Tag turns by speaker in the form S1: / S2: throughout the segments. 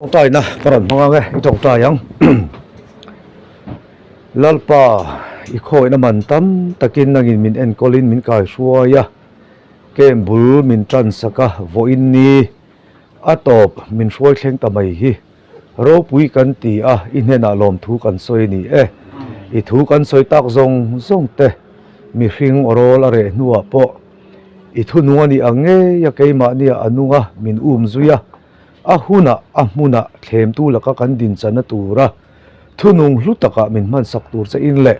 S1: Tawngtaina ka rawn hmang ang e, i tawngtai ang. Lalpa, i khawihna man tam takin nangin min enkawlin min kaihruai a, kem bul min tan sak a, vawiin ni a tawp min hruai thleng ta mai hi ropui kan ti a, i hnenah lawmthu kan sawi a ni e. I thu kan sawi tak zawng zawng te mihring awrawl a reh hnuah pawh i thunung a nih ang ngei a, keimahniah a nung a, min um zui a. A hunah, a hmunah thlemtu laka kan dinchanna tura thunung hlu takah min hmansak tur che in leh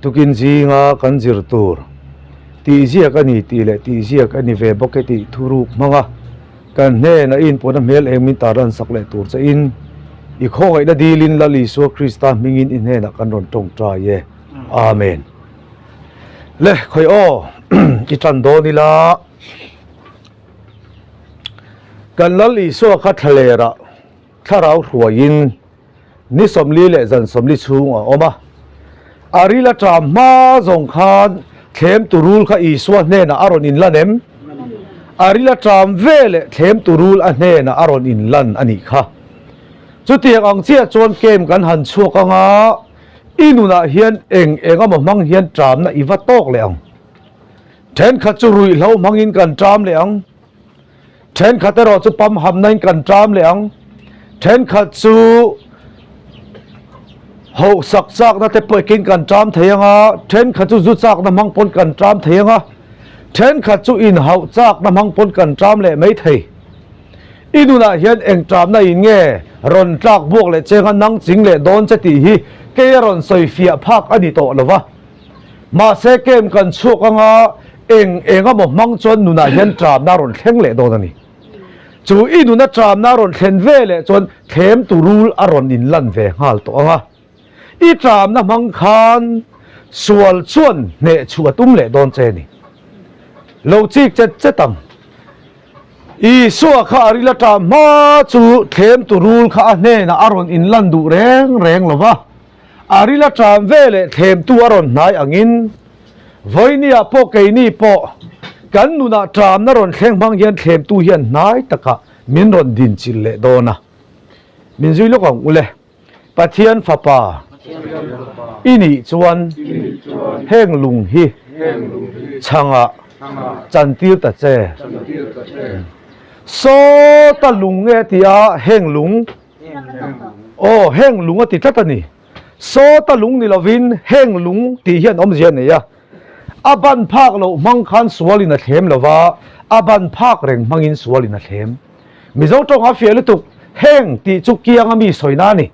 S1: tukin zinga kan zir tur tihziak a ni tih leh tihziak a ni ve bawk e tih thuruk hmanga kan hnenah i inpuahna hmel eng min tarlansak leh tur che in i khawngaihna dilin Lal Isua Krista hmingin i hnenah kan rawn tawngtai e. Amen. Le khawi aw i tan dawn ila. Kan Lal Isua kha thlalerah thlarau hruaiin ni 40 leh zan 40 chhung a awm a. A ril a ṭam hma zawng khan thlem turul kha Isua hnenah a rawn inlan em? A ril a ṭam veleh thlem turul a hnenah a rawn inlan a nih kha. Chutiang ang chiah chuan kem kan han chhuak anga i nunah hian eng eng emaw hmang hian ṭamna i va tawk leh ang. Thenkhat chu ruihhlo hmangin kan ṭam leh ang. Thenkhat erawh chu pamhamnain kan ṭam leh ang. Thenkhat chu hauhsak chakna te pawhin kan ṭam thei ang a, thenkhat chu zu chakna hmang pawn kan ṭam thei ang a, thenkhat chu inhauh chakna hmang pawn kan ṭam leh mai thei. I nunah hian eng ṭamna in nge rawn tlak buak leh cheng a nang ching leh dawn che tih hi kei a rawn sawi fiah phak a ni tawh lo va. Mahse kem kan chhuak anga eng eng emaw hmang chuan nunah hian ṭamna a rawn thleng leh dawn a ni. Chu i nuna ṭamna a rawn thlen ve leh chuan thlem turul a rawn inlan ve nghal tawh anga i ṭamna hmang khan sual chuan hneh chhuah a tum leh dawn che a ni. Lo chik chet chet ang. Isua kha a ril a ṭam hma chu thlem turul kha a hnenah a rawn inlan duh reng reng lo va. A ril a ṭam ve leh thlemtu a rawn hnai angin vawinia pawh keini pawh kan nunah ṭamna rawn thleng hmang hian thlemtu hian hnai takah min rawn dinchilh leh dawn a. Min zui lawk ang u le. Pathian Fapa i nih chuan heng lung hi chhangah chantir ta che. Sawta lung nge tia heng lung Aw, heng lung a ti tlat a ni. Sawta lung ni lovin heng lung tih hian awmzia a nei a. A ban phak loh hmang khan sualin a thlem lo va, a ban phak reng hmangin sualin a thlem. Mizo tawng a fiah lutuk, heng tih chu kianga mi sawina a ni.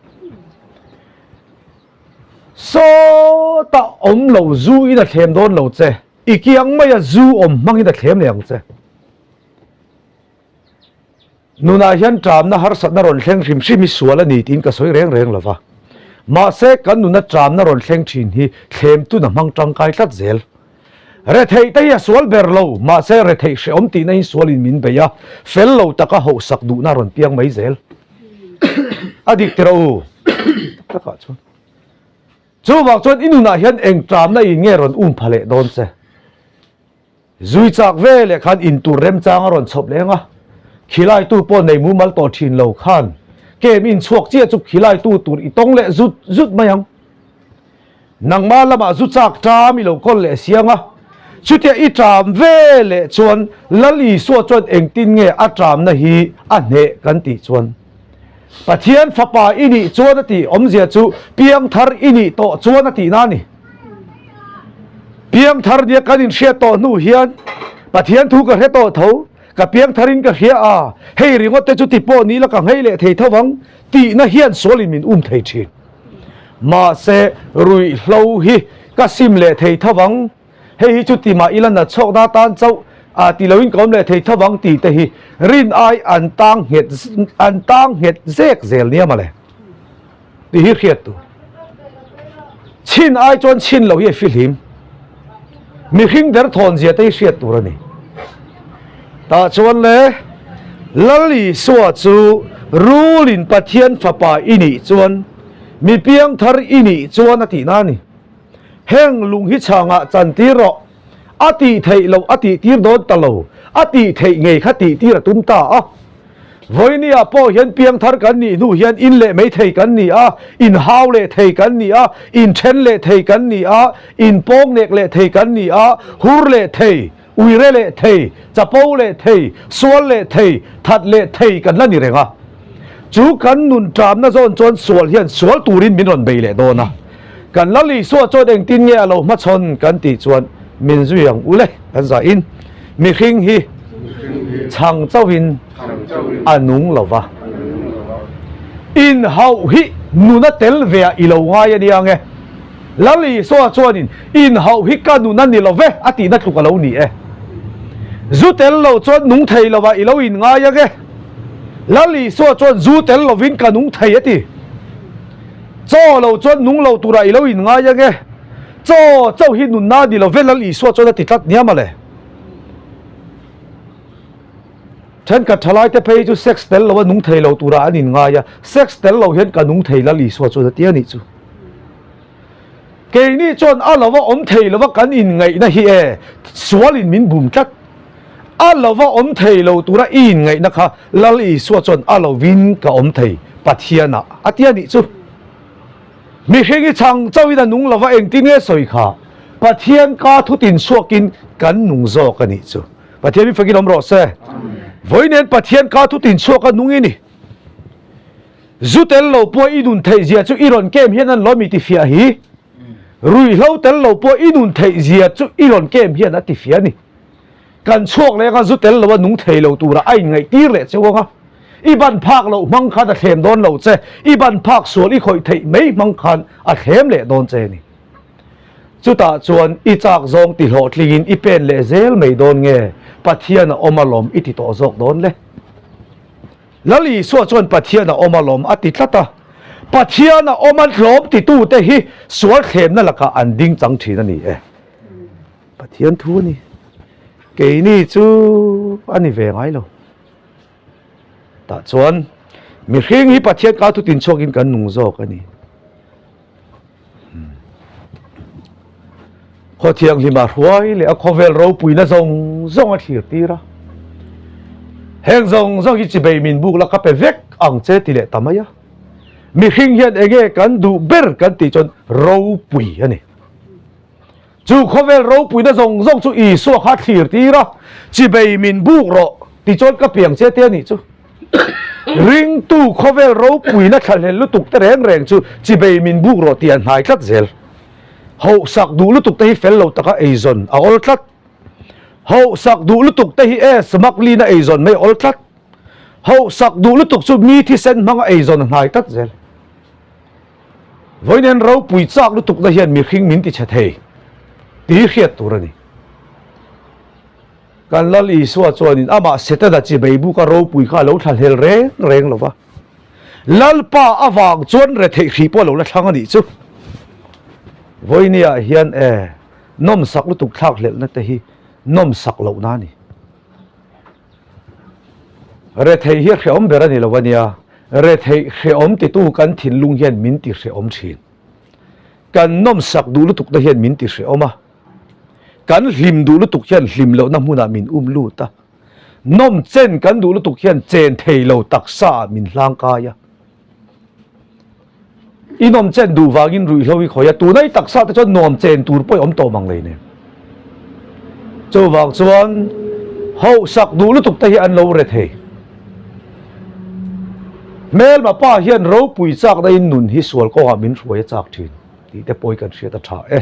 S1: Sawta awm lo zu in a thlem dawn lo che, i kiang maia zu awm hmangin a thlem leh ang che. Nunah hian ṭamna harsatna rawn thleng hrim hrim hi sual a ni tiin ka sawi reng reng lo va. Mahse, kan nuna ṭamna rawn thleng ṭhin hi thlemtun a hmang ṭangkai tlat zel. Retheih te hi a sual ber lo, mahse retheih hrehawm tihna in sualin min bei a, fel lo taka hauhsak duhna a rawn piang mai zel. A dik tiraw u? Tak takah chuan. Chuvang chuan i nunah hian eng ṭamna in nge rawn um pha leh dawn che? Zui chak ve leh khan in tur remchang a rawn chhawp leng a, khilaitu pawh nei mumal tawh thin lo khan kem in chhuak chiah chu khilaitu tur i tawng leh zut zut mai ang. Nangmah lamah zu chak ṭam i lo kawl leh siang a, chutia i ṭam ve leh chuan Lal Isua chuan engtin nge a ṭamna hi a hneh kan tih chuan Pathian fapa i nih chuan a tih awmzia chu piangthar i nih tawh chuan a tihna a ni. Piangthar nia kan inhriat tawh hnu hian Pathian thu ka hre tawh tho, ka piangtharin ka hria a, hei ringawt te chu ti pawh ni la ka nghei leh thei tho vang tihna hian sualin min um thei thin. Mahse, ruihhlo hi ka sim leh thei tho vang, hei hi chu ti mah ila na chhawkna tan chauh a ti loin ka awm leh thei tho vang tih te hi rin ai an tang nghet an tang nghet zek zel nia mawle. Tih hi hriat tur. Chhin ai chuan chhin lo hi a fihlim. Mihring der thawn zia te hi hriat tur a ni. Tah chuan le Lal Isua chu rulin Pathian fapa i nih chuan mi piangthar i nih chuan a tihna a ni. Heng lung hi chhangah chantir rawh. A tih theih loh a tih tir dawn ta lo. A tih theih ngei kha tih tir a tum ta a. Vawinia pawh hian piangthar kan nih hnu hian in leh mai thei kan ni a, inhau leh thei kan ni a, inthen leh thei kan ni a, inpawngnek leh thei kan ni a, hur leh thei, uire leh thei, chapo leh thei, sual leh thei, that leh thei kan la ni reng a. Chu kan nun ṭamna zawn chuan sual hian sual turin min rawn bei leh dawn a. Kan Lal Isua chuan engtin nge a lo hmachhawn kan tih chuan min zui ang u le kan zahin mihring hi chhang chauhin a nung lo va. Inhauh hi nuna tel ve ah i lo ngai a nia nge? Lal Isua chuanin inhauh hi ka nun a ni lo ve a tihna tluk a lo ni e. Zu tel lo chuan nung thei lo ah i lo inngai ang e. Lal Isua chuan zu tel lovin ka nung thei a ti. Chaw lo chuan nung lo turah i lo inngai ang e. Chaw chauh hi nunna a ni lo ve Lal Isua chuan a ti tlat nia mawle. Thenkhat thalaite phei chu sex tel lo a nung thei lo turah an inngai a, sex tel lo hian ka nung thei Lal Isua chuan a ti a nih chu. Keini chuan a lova awm thei lova kan inngaihna hi e, sualin min bum tlat. A lova awm thei lo tura i inngaihna kha Lal Isua chuan a lovin ka awm thei Pathianah a ti a nih chu. Mihring i chhang chauhin a nung lova engtin nge sawi kha Pathian ka thutin chhuakin kan nung zawk a nih chu. Pathian mi fakin awm rawh se. Vawiin Pathian ka thutin chhuak a nung i ni. Zu tel lo pawh i nun theih zia chu i rawn kem hian an lawm i ti fiah hi. Ruihhlo tel lo pawh i nun theih zia chu i rawn kem hian a ti fiah a ni. Kan chhuak leh anga zu tel lo a nung thei lo tura a inngaih tir leh cheu anga i ban phak loh hmang khan a thlem dawn lo che, i ban phak sual i khawih theih mai hmang khan a thlem leh dawn che a ni. Chutah chuan i chak zawng ti hlawhtlingin i pen leh zel mai dawn nge Pathian a awm alawm i ti tawh zawk dawn le? Lal Isua chuan Pathian a awm alawm a ti tlat a, Pathian a awm a hlawm titute hi sual thlemna lakah an ding chang thin a ni e. Pathian thu a ni. Keini chu a ni ve ngai lo. Tah chuan mihring hi Pathian ka thu tin chhuakin kan nung zawk a ni. Khaw thianghlima hruai leh a khawvel ropuina zawng zawng a thlir tir a. Heng zawng zawng hi chibei min buk la ka pe vek ang che ti leh ta mai a. Mihring hian enge kan duh ber kan tih chuan ropui a ni. Chu khawvel ropuina zawng zawng chu Isua kha thlir tir a, chibei min buk rawh ti chuan ka piang che te a nih chu. Ringtu khawvel ropuina thlahlel lutuk te reng reng chu chibei min buk rawh tih an hnai tlat zel. Hauhsak duh lutuk te hi fel lo taka eizawn a awl tlat. Hauhsak duh lutuk te hi e smuggling a eizawn mai a awl tlat. Hauhsak duh lutuk chu mi thisen hmanga eizawn a hnai tlat zel. Vawiin ropui chak lutukna hian mihring min tichhe thei tih hriat tur a ni. Kan Lal Isua chuanin amah Setana chibei buka ropui kha a lo thlahlel reng reng lo va. Lalpa avang chuan retheih hrih pawh a lo la thlang a nih chu. Vawinia hian e, nawmsak lutuk thlakhlelhna te hi nawmsak lohna a ni. Retheih hi hrehawm ber a ni lo a nia, retheih hrehawm titu kan thinlung hian min ti hrehawm thin. Kan nawmsak duh lutuk te hian min ti hrehawm a, kan hlim duh lutuk hian hlim lohna hmunah min um lut a, nawm chen kan duh lutuk hian chen thei lo taksa ah min hlangkai a. I nawm chen duh vangin ruihhlo i khawi a, tuna i taksa te chuan nuam chen tur pawh i awm tawh mang lei nen. Chuvang chuan hauhsak duh lutuk te hi an lo re thei. Hmelma pa hian ropui chakna in nun hi sual kawngah min hruai a chak thin tih te pawh hi kan hriat a tha e.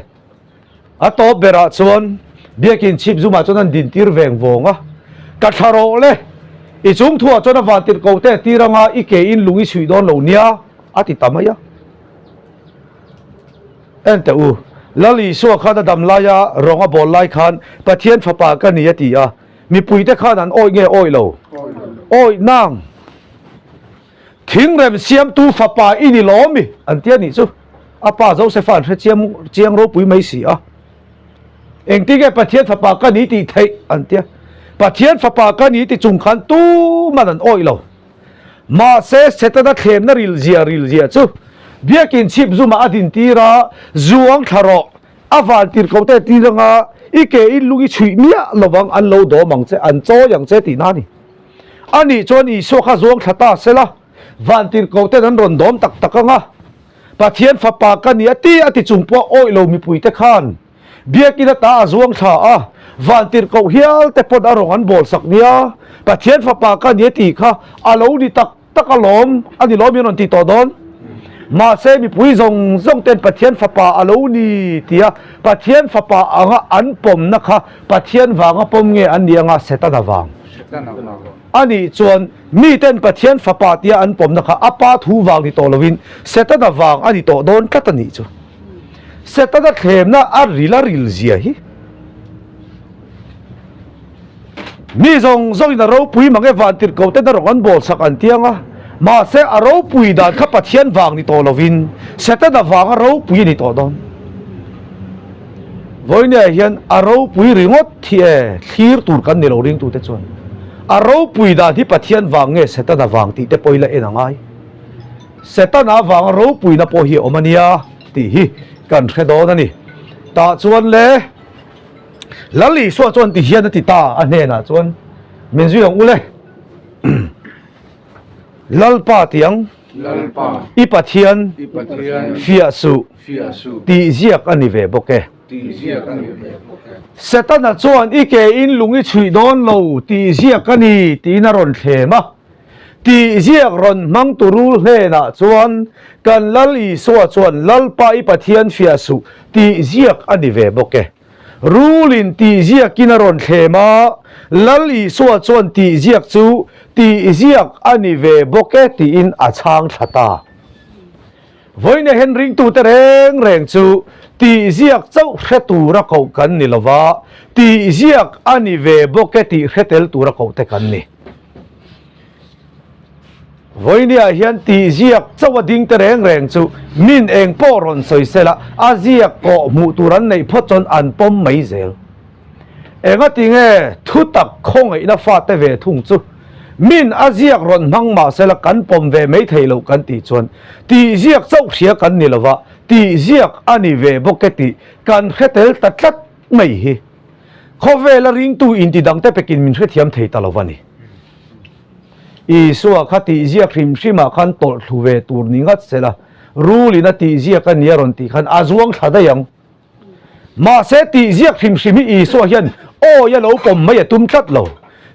S1: A tawp berah chuan Biakin chhip zumah chuan an dintir veng vawng a, Ka thla rawh le, i chung thuah chuan a vantirh ko te tir anga i ke in lung i chhuih dawn lo nia, a ti ta mai a. En teh u, Lal Isua khan a dam laia rawng a bawl lai khan Pathian fapa ka ni a ti a, mipuite khan an awih nge awih lo? Awih nang! Thingrem siamtu fapa i ni lawm i, an ti a nih chu. A pa Josefa an hre chiam chiang ropui mai si a. Engtin nge Pathian fapa ka ni tih theih? an ti a. Pathian fapa ka ni ti chung khan tuman an awih lo. Mahse, Setana thlemna ril zia ril zia chu Biakin chhip zumah a din tir a, Zuang thla rawh, a van tir ko te tir anga i ke in lung i chhuih miah lovang an lo dawm ang che, an chawi ang che tihna a ni. Anih chuan Isua kha zuang thla ta sela, vantirhkoh ten an rawn dawm tak tak ang a. Pathian Fapa ka ni a ti a ti chung pawh awih lo mipuite khan Biakin ata a zuang thla a, vantirhkoh hial te pawn a rawng an bawl sak nia. Pathian Fapa ka ni a tih kha a lo ni tak tak alawm a ni lawm i rawn ti tawh dawn. Mahse mipui zawng zawng ten Pathian Fapa a lo ni tia Pathian Fapa anga an pawmna kha Pathian vanga pawm nge an ni anga Setana vang a nih chuan miten Pathian Fapa tia an pawmna kha a pa thu vang ni tawh lovin Setana vang a ni tawh dawn tlat a nih chu. Setana thlemna a ril a ril zia hi. Mi zawng zawngin a ropui mang e vantirhkoh ten a rawng an bawl sak an tiang a, mahse a ropui dan kha Pathian vang ni tawh lovin Setana vanga ropui a ni tawh dawn. Vawinia hian a ropui ringawt hi e thlir tur kan ni lo ringtute chuan a ropui dan hi Pathian vang nge Setana vang tih te pawh ila en a ngai. Setana vanga ropuina pawh hi a awm a nia tih hi kan hre dawn a ni. Tah chuan le. Lal Isua chuan ti hian a ti ta a hnenah chuan, Min zui ang u le, Lalpa ti ang, i Pathian fiah suh tih ziak a ni ve bawk e. Setana chuan i ke in lung i chhuih dawn lo tih ziak a ni tiin a rawn thlem a. Tih ziak rawn hmang tu rul hnenah chuan kan Lal Isua chuan Lalpa i Pathian fiah suh tih ziak a ni ve bawk e. Rulin tih ziakin a rawn thlem a, Lal Isua chuan tih ziak chu tih ziak a ni ve bawk e tiin a chhang thla ta. Vawiin hen ringtute reng reng chu tih ziak chauh hre tura koh kan ni lova, tih ziak a ni ve bawk e tih hre tel tura kohte kan ni. Vawinia hian tih ziak chauh a ding te reng reng chu min eng pawh rawn sawi sela a ziak kawh hmuh tur an neih phawt chuan an pawm mai zel. Engati nge thutak khawngaihna fate ve thung chu min a ziak rawn hmang mah sela kan pawm ve mai thei loh kan tih chuan tih ziak chauh hria kan ni lova tih ziak a ni ve bawk e tih kan hre tel ta tlat mai hi. Khawvela ringtu inti dangte pekin min hrethiam thei ta lo va ni. Isua kha tihziak hrim hrimah khan tawlh thlu ve tur ni ngat sela, rulin a tihziak a ni a rawn tih khan a zuang thla daih ang. Mahse tihziak hrim hrim hi Isua hian awi a lo pawm mai a tum tlat lo.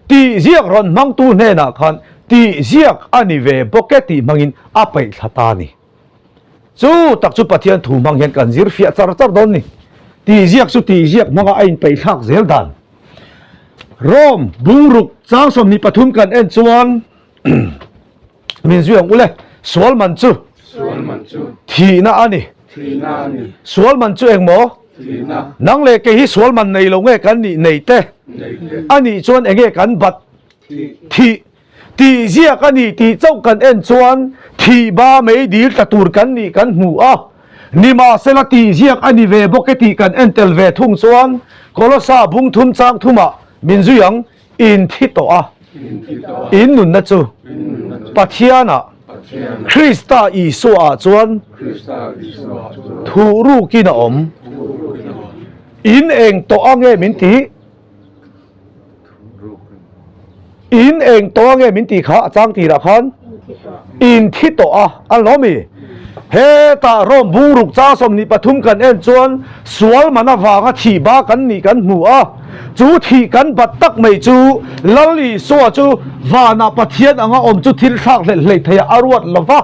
S1: Tihziak rawn hmangtu hnenah khan tihziak a ni ve bawk e tih hmangin a peih thla ta a ni. Chu tak chu Pathian thu hmang hian kan zir fiah char char dawn ni. Tihziak chu tihziak hmanga a inpeihthlak zel dan. Rome bungruk chang 23 kan en chuan min zui ang ule sual man chu thihna a ni. Sual man chu engmaw? Nang leh kei hi sual man nei lo nge kan nih nei te? A nih chuan enge kan bat thih? Tih ziak a ni tih chauh kan en chuan thih ba mei dil tla tur kan nih kan hmu a, nimahsela tih ziak a ni ve bawk e tih kan en tel ve thung chuan Kolosa bung thum chang thumah min zui ang, in thi tawh a, in nunna chu Pathianah Krista Isuaah chuan thuh rukin a awm, in eng tawh ange min tih? In eng tawh ange min tih kha a chang tirah khan in thi tawh a an lo mi hetah Rome bungruk chang 23 kan en chuan sual man avanga thih ba kan nih kan hmu a chu thih kan bat tak mai chu Lal Isua chu vanah Pathian anga awm chu thil thlak hlelh hleih theih a ruat lova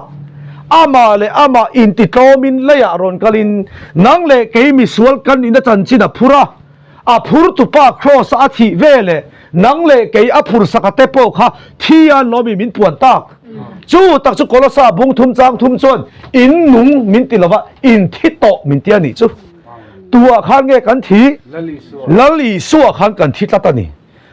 S1: amah leh amah intitlawmin leiah rawn kalin nang leh kei misual kan nihna chanchin a phur a. A phurtupa Kraws-a a thih ve leh nang leh kei a phursaka te pawh kha thi a lawmi min puan tak. Chu tak chu Kolosa bung thum chang thum chuan in nung min ti lova in thi tawh min ti a nih chu. Tuah khan nge kan thi? Lal Isua khan kan thi tlat a ni.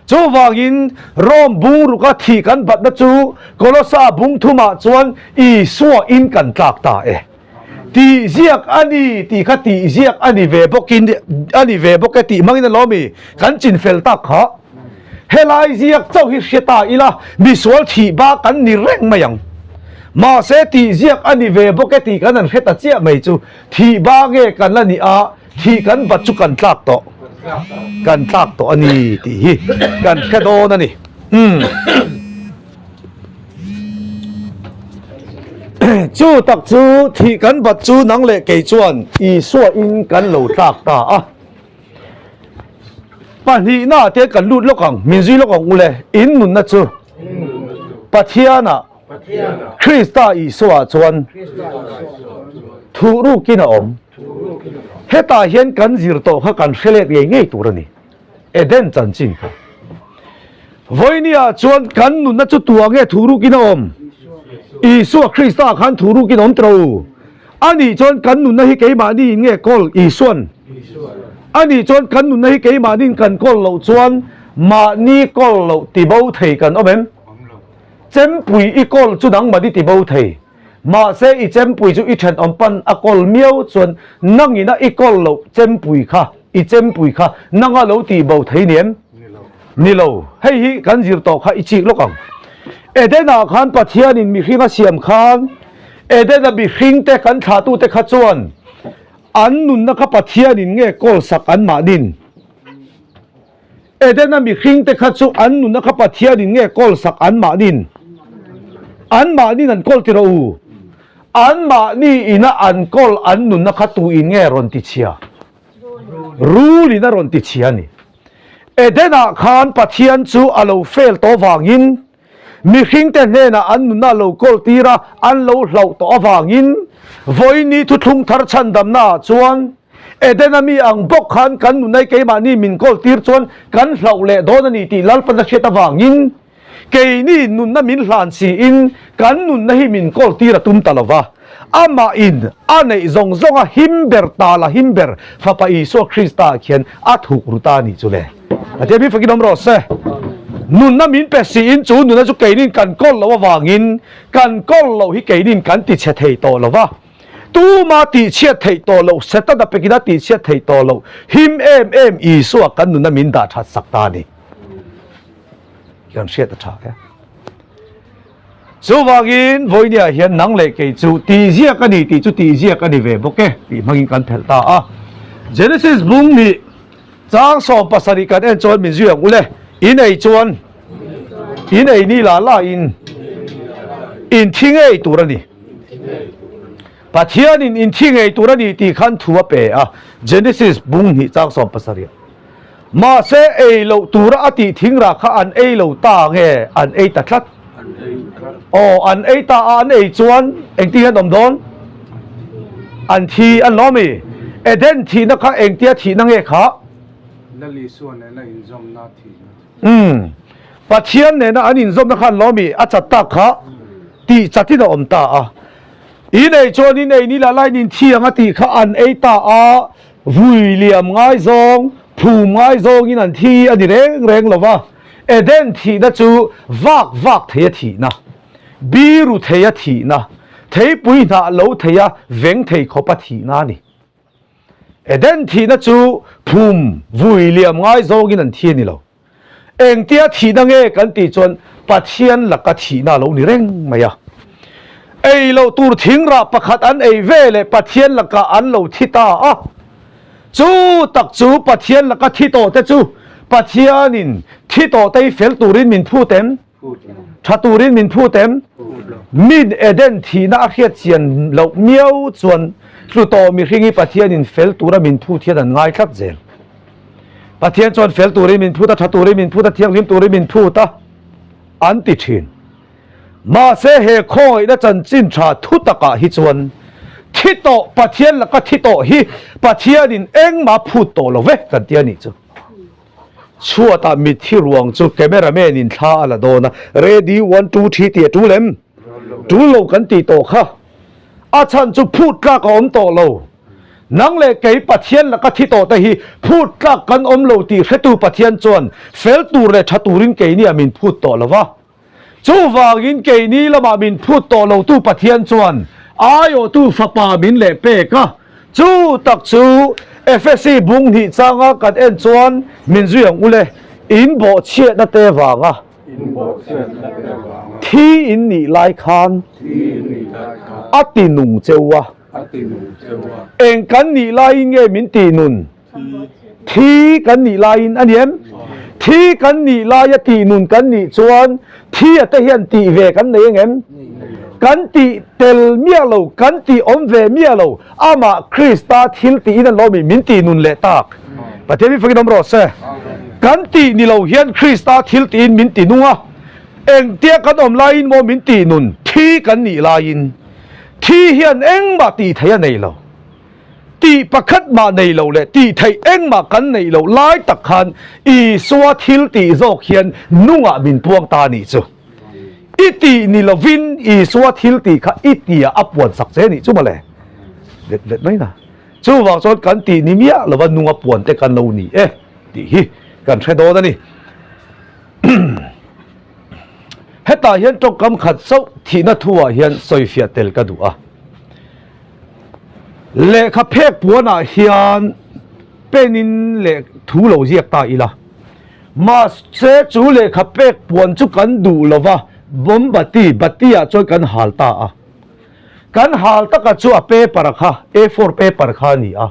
S1: Chuvangin Rome bungruka thih kan batna chu Kolosa bung thumah chuan Isua in kan tlak ta e. Tih ziak a ni tih kha tih ziak a ni ve bawkin a ni ve bawk e tih hmangin a lo mi kan chin fel tak kha. Helai ziak chauh hi hre ta ila misual thih ba kan ni reng mai ang. Mahse tih ziak a ni ve bawk e tih kan han hre ta chiah mai chu thih ba nge kan la ni a thih kan bat chu kan tlak tawh kan tlak tawh a ni tih hi kan hre dawn a ni. Umm. Chu tak chu thih kan bat chu nang leh kei chuan Isua in kan lo tlak ta a. Pahnihna te kan lut lawk ang, min zui lawk ang ule, in nunna chu Pathianah Krista Isua chuan thuhrukin a awm. Hetah hian kan zir tawh kha kan hre let ngei ngei tur a ni. Eden chanchin kha. Vawinia chuan kan nunna chu tua nge thuhrukin a awm? Isua Krista khan thuhrukin awm tawh u. Ani chuan kan nunna hi keimahni in nge kawl? Isuan. Ani chuan kan nunna hi keimahni in kan kawl loh chuan mahni kawl loh tibo thei kan awm em? Chempui i kawl chu nangmahni tibo thei. Mahse i chempui chu i thenawm pan a kawl miau chuan nangina i kawl loh chempui kha i chempui kha nanga lo tihbo thei ni em? Ni lo. Hei hi kan zir tawh kha i chik lawk ang. Eden-ah khan Pathianin mihring a siam khan Eden-a mihringte kan thlahtute kha chuan an nunna kha Pathianin nge kawlsak anmahnin? Edena mihringte kha chu an nunna kha Pathianin nge kawlsak anmahnin? Anmahnin an kawl ti rawh u. Anmahni ina an kawl an nunna kha tuin nge rawn ti chhia? Rulin a rawn ti chhia a ni. Edenah khan Pathian chu a lo fail tawh vangin mihringte hnenah an nunna a lo kawl tir a, an lo hlauh tawh avangin vawiini thuthlung thar chhandamnaah chuan Edena mi ang bawk khan kan nunai keimahni min kawl tir chuan kan hlauh leh dawn a ni tih Lalpan a hriat avangin keini nunna min hlan siin kan nunna hi min kawl tir a tum ta lo va. Amah in a neih zawng zawng a him ber ta la him ber Fapa Isua Krista ah khian a thuk ru ta a nih chu le. Pathian mi fakin awm rawh se. Nunna min pe siin chu nunna chu keinin kan kawl loh avangin kan kawl loh hi keinin kan ti chhe thei tawh lo va. Tuma tihchhiat theih tawh loh, Setana pekin a tihchhiat theih tawh loh, him em em Isua kan nuna min dah that sak ta a ni. Kan hriat a tha e. Chuvangin vawinia hian nang leh kei chu tihziak a ni tih chu tihziak a ni ve bawk e tih hmangin kan phelh ta a. Genesis bung nih chang 17 kan en chuan min zui ang ule, in ei chuan in ei ni la la in in thi ngei tur a ni. Pathianin in thi ngei tur a ni tih khan thu a pe a, Genesis bung hnih chang 17. Mahse ei loh tura a tih thingrah kha an ei lo ta nge an ei ta tlat? Aw an ei ta a, an ei chuan engtin an awm dawn? An thi an lawm i. Eden thihna kha engtia thihna nge kha?
S2: Lal Isua nena inzawmna thihna.
S1: Umm. Pathian nena an inzawmna kha an lawm i, a chat tak kha tih chatin a awm ta a. In ei chuan in ei ni lah lain in thi ang a tih kha an ei ta a, vui liam ngaizawng, phum ngaizawngin an thi a ni reng reng lo va. Eden thihna chu vak vak thei a thihna, biru thei a thihna, theipui hnah lo thei a veng thei khawp a thihna a ni. Eden thihna chu phum, vui liam ngaizawngin an thi a ni lo. Engtia thihna nge kan tih chuan Pathian laka thihna a lo ni reng mai a. Ei loh tur thingrah pakhat an ei ve leh Pathian lakah an lo thi ta a. Chu tak chu Pathian laka thi tawh te chu Pathianin thi tawh te hi fel turin min phut em? Tha turin min phut em? Min Eden thihna a hriat chian loh miau chuan tlu tawh mihring hi Pathianin fel tura min phut hian an ngai tlat zel. Pathian chuan fel turin min phut a, tha turin min phut a, thianghlim turin min phut a, an ti thin. Mahse he khawngaihna chanchin tha thu takah hi chuan thi tawh Pathian laka thi tawh hi Pathianin engmah phut tawh lo ve kan ti a nih chu. Chhuatah mitthi ruang chu cameraman in thla a la dawn a, ready one two three tih a tul em? Tul lo kan tih tawh kha. A chhan chu phut tlak a awm tawh lo. Nang leh kei Pathian laka thi tawh te hi phut tlak kan awm lo tih hretu Pathian chuan fel tur leh tha turin keini ah min phut tawh lo va. Chuvangin keini lamah min phut tawh lotu Pathian chuan aiawhtu Fapa min leh pek a. Chu tak chu Efesi bung hnih changa kan en chuan min zui ang ule, in bawhchhiatna te vanga thi in nih lai khan a ti nung cheu a. Eng kan nih laiin nge min tih nun? Thi kan nih laiin a ni em? Thi kan nih laia tih nun kan nih chuan thi a te hian tih ve kan nei ang em? Kan tih tel miah lo, kan tih awm ve miah lo, amah Krista thil tiin an lawm i min tih nun leh tak. Pathian mi fakin awm rawh se. Kan tih ni lo hian Krista thil tiin min ti nung a, engtia kan awm laiin maw min tih nun, thi kan nih laiin. Thi hian engmah tih theih a nei lo. Tih pakhat mah nei lo leh tih theih engmah kan neih loh lai tak khan Isua thil tih zawk hian nungah min puang ta a nih chu. I tih ni lovin Isua thil tih kha i tia a puan sak che nih chu mawle. Let let mai na. Chuvang chuan kan tih ni miah lova nunga puan te kan lo ni e tih hi kan hre dawn a ni. Hetah hian tawngkam khat chauh thihna thuah hian sawifiah tel ka duh a. Lehkha phek puanah hian pen in leh thu lo ziak ta ila. Mahse chu lehkha pek puan chu kan duh lo va, mombati, bati ah chuan kan hal ta a. Kan hal taka chu a paper kha A four paper kha a ni a.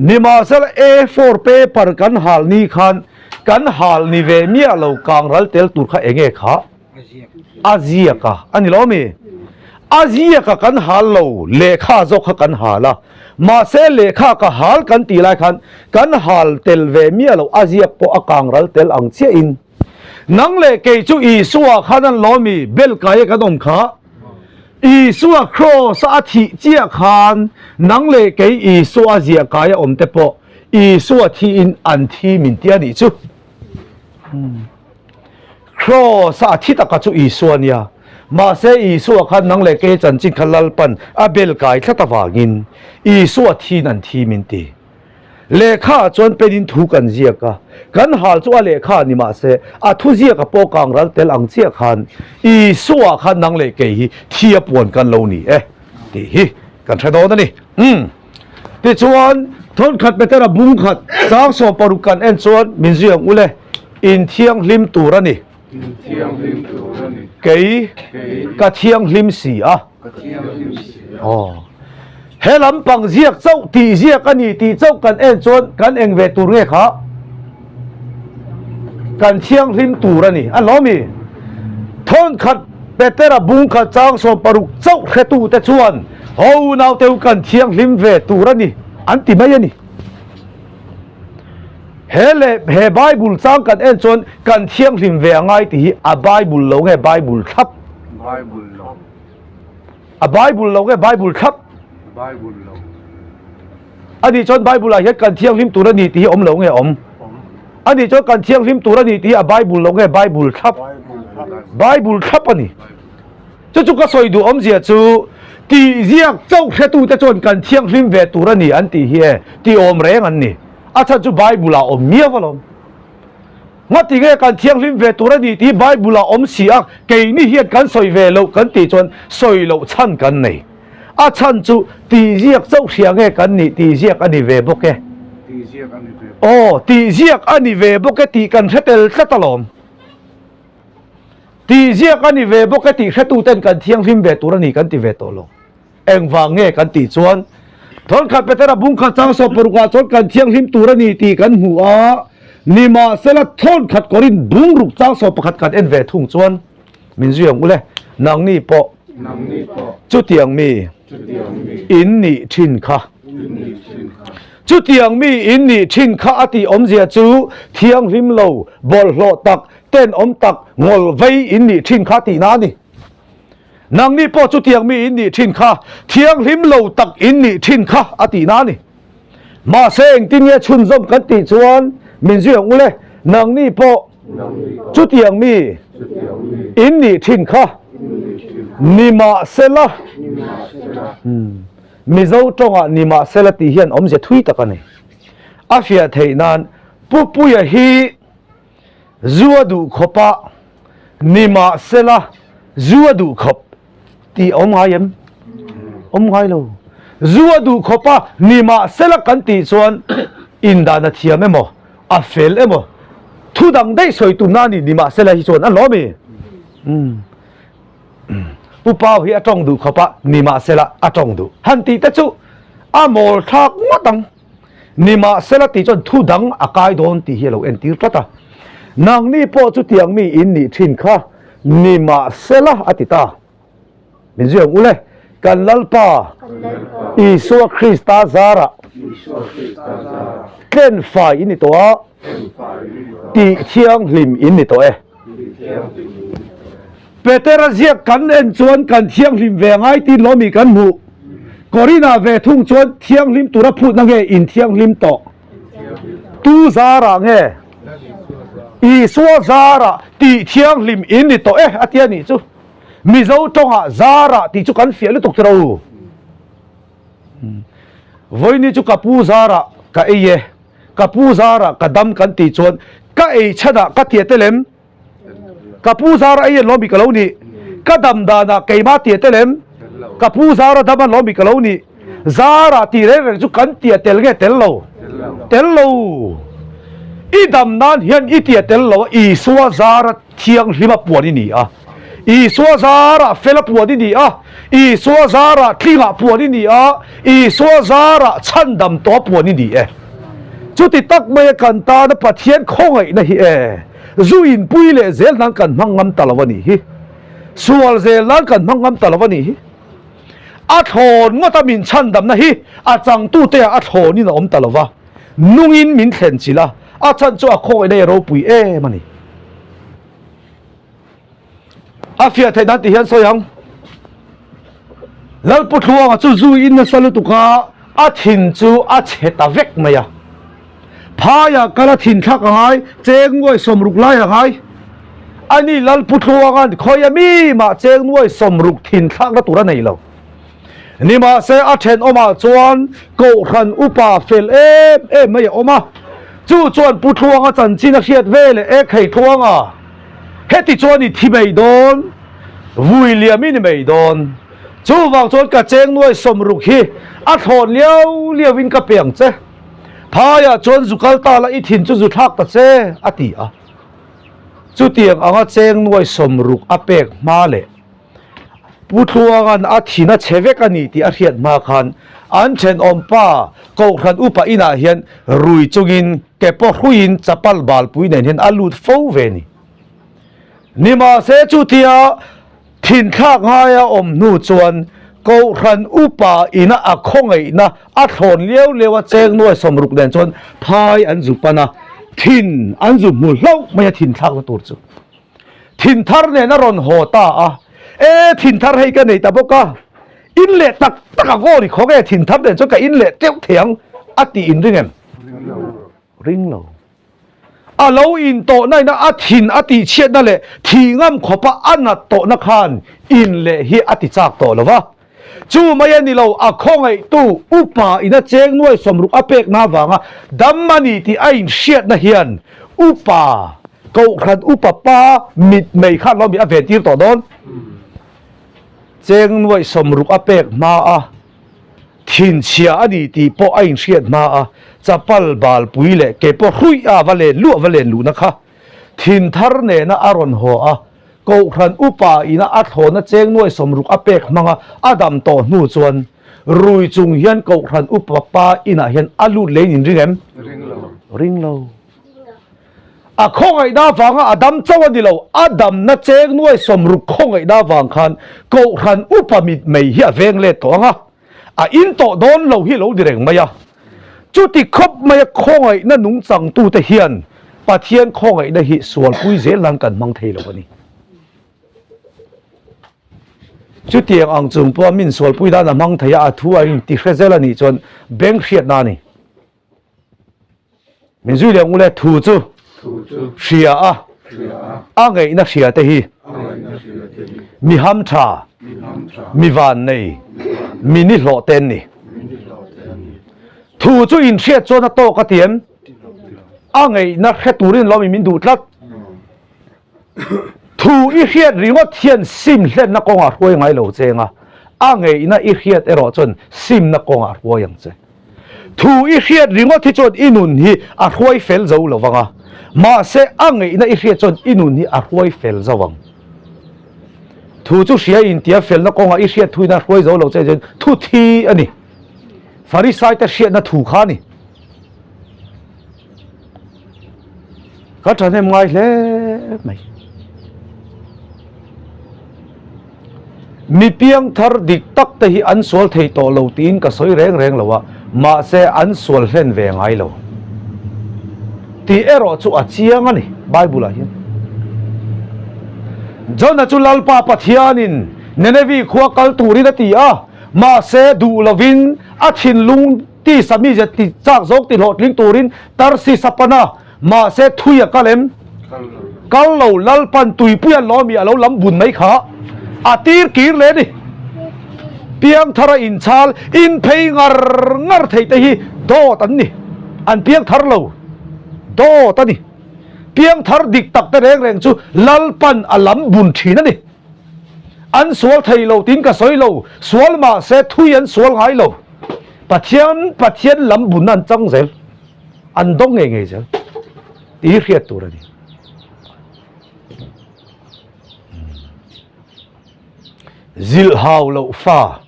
S1: Nimahsela A four paper kan hal ni khan kan hal ni ve miah lo kang ral tel tur kha enge kha? A ziak a, a ni lo mi? A ziak a kan hal lo, lehkha zawk kha kan hal a. Mahse lehkha ka hal kan tih lai khan kan hal tel ve miah lo, a ziak pawh a kang ral tel ang chiah in. Nang leh kei chu Isua khan an lo mi? Bel kai a kan awm kha. Isua kraws a thih chiah khan nang leh kei Isua a ziah kai a awm te pawh Isua thiin an thi min ti a nih chu. Kraws a thi taka chu Isua nia. Mahse Isua khan nang leh kei chanchin kha Lalpan a bel kai tlat avangin Isua thiin an thi min ti. Lehkha ah chuan pen in thu kan ziak a, kan hal chu a lehkha ni mahse a thu ziak a pawh kang ral tel ang chiah khan Isua khan nang leh kei hi thi a puan kan lo ni e tih hi kan hre dawn a ni. Umm. Tichuan thawnkhat Petera bung khat chang 60 kan en chuan min zui ang ule in thianghlim tur a ni.
S2: Inthianghlim tur a ni.
S1: Kei ka thianghlim si a.
S2: Ka thianghlim si a.
S1: Aw. He lampang ziak chauh tih ziak a ni tih chauh kan en chuan kan eng ve tur nge kha? Kan thianghlim tur a ni. A lo mi? Thawnkhat Petera bung khat chang 60 chauh hretute chuan ho naute u kan thianghlim ve tur a ni an ti mai a ni. He leh he Bible chang kan en chuan kan thianghlim ve a ngai tih hi a Bible lo nge Bible thlap?
S2: Bible lo.
S1: A Bible lo nge Bible thlap?
S2: Bible lo.
S1: A nih chuan Bible ah hian kan thianghlim tur a ni tih hi awm lo nge awm? A nih chuan kan thianghlim tur a ni tih hi a Bible lo nge Bible thlap? Bible thlap a ni. Chu chu ka sawi duh awmzia chu tih ziak chauh hretute chuan kan thianghlim ve tur a ni an tih hi e, tih awm reng an ni. A chhan chu Bible ah awm miau alawm. Ngati nge kan thianghlim ve tur a ni tih Bible ah awm si a, keini hian kan sawi ve loh kan tih chuan sawi loh chhan kan nei. A chhan chu tih ziak chauh hria nge kan nih tih ziak a ni ve bawk e.
S2: Tih ziak a ni ve bawk.
S1: Aw, tih ziak a ni ve bawk e tih kan hre tel tlat alawm. Tih ziak a ni ve bawk e tih hretuten kan thianghlim ve tur a ni kan ti ve tawh lo. Engvang nge kan tih chuan Thawnkhat Petera bungkhat chang 60 ah chuan kan thianghlim tur a ni tih kan hmu a, nimahsela Thawnkhat Korin bungruk chang 11 kan en ve thung chuan min zui ang ule, nangni pawh chutiang mi in nih thin kha. Chutiang mi in nih thin kha a tih awmzia chu thianghlim lo, bawlhhlawh tak, tenawm tak, ngawl vei in nih thin kha tihna a ni. Nangni pawh chutiang mi in nih thin kha, thianghlim lo tak in nih thin kha a tihna a ni. Mahse engtin nge chhunzawm kan tih chuan min zui ang ule, nangni pawh chutiang mi in nih thin kha nimahsela, Mizo tawngah nimahsela tih hian awmzia thui tak a ni. A fiah theih nan Pupuia hi Zu a duh khawp a, nimahsela zu a duh khawp tih a awm ngai em? Awm ngai lo. Zu a duh khawp a, nimahsela kan tih chuan indan a thiam emaw, a fel emaw, thu dang daih sawi tumna a ni nimahsela hi chuan a hlawm i. Pu Pau hi a tawng duh khawp a, nimahsela a tawng duh. Han tih te chu a mawl thlak ngawt ang. Nimahsela tih chuan thu dang a kai dawn tih hi a lo entir tlat a. Nangni pawh chutiang mi in nih thin kha nimahsela a ti ta. Min zui ang ule, kan Lalpa Isua Krista zarah tlenfai in ni tawh a, tih thianghlim in ni tawh e. Petera ziak kan en chuan kan thianghlim ve ngai tiin lawmi kan hmuh. Korinah ve thung chuan thianghlim tura phutna nge in thianghlim tawh? Tu zarah nge? Isua zarah tih thianghlim in ni tawh e a ti a nih chu. Mizo tawngah zarah tih chu kan fiah lutuk tiro u. Vawiini chu ka pu zarah ka ei e, ka pu zarah ka dam kan tih chuan ka ei chhanah ka tia tel em? Ka pu zara ei an lawm i ka lo nih. Ka dam danah keimah tia tel em? Ka pu zara dam an lawm i ka lo nih. Zara tih reng reng chu kan tia tel nge tel lo? Tel lo. I dam nan hian i tia tel lo a, Isua zara thianghlima puan i ni a. Isua zara fela puan i ni a. Isua zara tlingah puan i ni a. Isua zara chhandam tawha puan i ni e. Chuti tak maia kan tana Pathian khawngaihna hi e, zu inpui leh zel nan kan hmang ngam ta lo a nih hi. Sual zel nan kan hmang ngam ta lo a nih hi. A thlawn ngawta min chhandamna hi a changtute ah a thlawnin a awm ta lo va, nungin min thlen chilh a, a chhan chu a khawngaihna hi a ropui em a ni. A fiah theih nan ti hian sawi ang. Lalputluanga chu zu in nasa lutuk a, a thin chu a chhe ta vek mai a. Phaiah kal a thin thlak a ngai, cheng nuai 60 lai a ngai. Ani Lalputluanga'n khawi a mi mah cheng nuai 60 thin thlakna tur a nei lo. Nimahse a thenawmah chuan Kohhran upa fel em em mai a awm a, chu chuan Pu Tluanga chanchin a hriat ve leh e Khei Tluanga, heti chuan i thi mai dawn, vui liam i ni mai dawn, chuvang chuan ka cheng nuai 60 hi a thlawn liau liau in ka pe ang che, phaiah chuan zu kal ta la i thin chu zu thlak ta che, a ti a. Chutiang anga cheng nuai 60 a pek hma leh. Pu Tluanga'n a thin a chhe vek a ni tih a hriat hma khan an thenawmpa Kohhran upa inah hian rui chungin ke pawh hruiin chapal balpui nen hian a lut fo ve ni. Nimahse chutia thinthlak ngaia awm hnu chuan Kohhran upa ina a khawngaihna a thlawn liau liau a cheng nuai 60 nen chuan phai an zu pan a, thin an zu hmu hlauh mai a thinthlakna tur chu. Thin thar nen a rawn haw ta a, E, thin thar hei ka nei ta bawk a, in leh tak tak ang aw ni khaw nge thin thar nen chuan ka in leh teuh thei ang a tih in ring em? Ring lo. A lo in tawhna ina a thin a tih chhiatna leh thih ngam khawpa a nat tawhna khan in leh hi a ti chak tawh lo va. Chu mai a ni lo, a khawngaihtu upa ina cheng nuai 60 a pekna avanga dam a ni tih a inhriatna hian upa, Kohhran upa pa mitmei khan lo mi a ventir tawh dawn. Cheng nuai 60 a pek hma a, thinchhia a ni tih pawh a inhriat hma a, chapal balpui leh ke pawh hruih a va len luh a va len luhna kha thin thar nena a rawn haw a, Kohhran upa ina a thlawna cheng nuai 60 a pek hmanga a dam tawh hnu chuan rui chung hian Kohhran upa pa inah hian a lut leh in in ring em?
S2: Ring lo.
S1: Ring lo. A khawngaihna avanga a dam chauh a ni lo, a damna cheng nuai 60 khawngaihna avang khan Kohhran upa mitmei hi a veng let tawh ang a, a in tawh dawn lo hi lo ni reng mai a. Chuti khawp maia khawngaihna nungchangtute hian Pathian khawngaihna hi sualpui zel nan kan hmang thei lo a ni. Chutiang ang chung pawha min sualpui nan a hmang thei a, a thu a inti hre zel a nih chuan beng hriatna a ni. Min zui leh ang ule, thu chu hria a, a ngaihna hria te hi mi ham tha, mi van nei, mi ni hlawh te an ni. Thu chu in hriat chuan a tawk a ti em? A ngaihna hre turin lo mi min duh tlat. Thu i hriat ringawt hian sim hlenna kawngah hruai ngai lo cheng a, a ngeihna i hriat erawh chuan simna kawngah hruai ang che. Thu i hriat ringawt hi chuan i nun hi a hruai fel zo lo vang a, mahse a ngeihna i hriat chuan i nun hi a hruai fel zo ang. Thu chu hria intia felna kawngah i hriat thuin a hruai zo lo che chuan thu thi a ni. Farisaite hriatna thu kha a ni. Ka thahnem ngai hle mai. Mi piangthar dik tak te hi an sual thei tawh lo tiin ka sawi reng reng lo a, mahse an sual hlen ve ngai lo tih erawh chu a chiang a ni Bible ah hian. Jona chu Lalpa Pathianin Nenevi khua kal turin a ti a, mahse duh lovin a thinlung tisa mizia ti chak zawk ti hlawhtling turin Tarsis a pan a, Mahse thui a kal em? Kal lo, Lalpan tuipui an lawmi a lo lam bun mai kha a tir kir leh a ni. Piangthar a inchhal, inphei ngar ngar thei te hi dawt an ni. An piangthar lo, dawt a ni. Piangthar dik tak te reng reng chu Lalpan a lam bun thin a ni. An sual thei lo tiin ka sawi lo, sual mahse thui an sual ngai lo. Pathian, Pathian lam bunna an chang zel. An dawng ngei ngei zel tih hi hriat tur a ni. Zilh hau loh fa,